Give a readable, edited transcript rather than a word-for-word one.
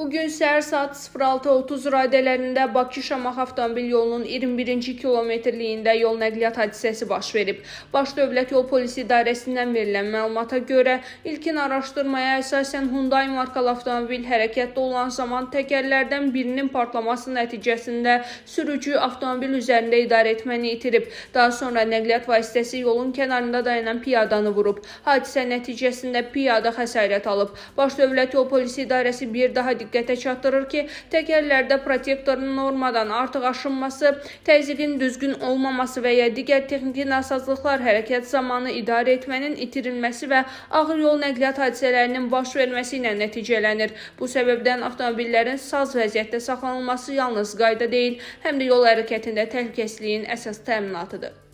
Bugün səhər saat 06:30 radələrində Bakı-Şamaxı avtomobil yolunun 21-ci kilometrliyində yol nəqliyyat hadisəsi baş verib. Baş Dövlət Yol Polisi İdarəsindən verilən məlumata görə, ilkin araşdırmaya əsasən Hyundai markalı avtomobil hərəkətdə olan zaman təkərlərdən birinin partlaması nəticəsində sürücü avtomobil üzərində idarə etməni itirib. Daha sonra nəqliyyat vasitəsi yolun kənarında dayanan piyadanı vurub. Hadisə nəticəsində piyada xəsarət alıb. Baş Dövlət Yol Polisi İdarəsi bir daha diqqətə çatdırır ki, təkərlərdə protektorun normadan artıq aşınması, təzyiqin düzgün olmaması və ya digər texniki nasazlıqlar hərəkət zamanı idarə etmənin itirilməsi və ağır yol nəqliyyat hadisələrinin baş verməsi ilə nəticələnir. Bu səbəbdən avtomobillərin saz vəziyyətdə saxlanılması yalnız qayda deyil, həm də yol hərəkətində təhlükəsizliyin əsas təminatıdır.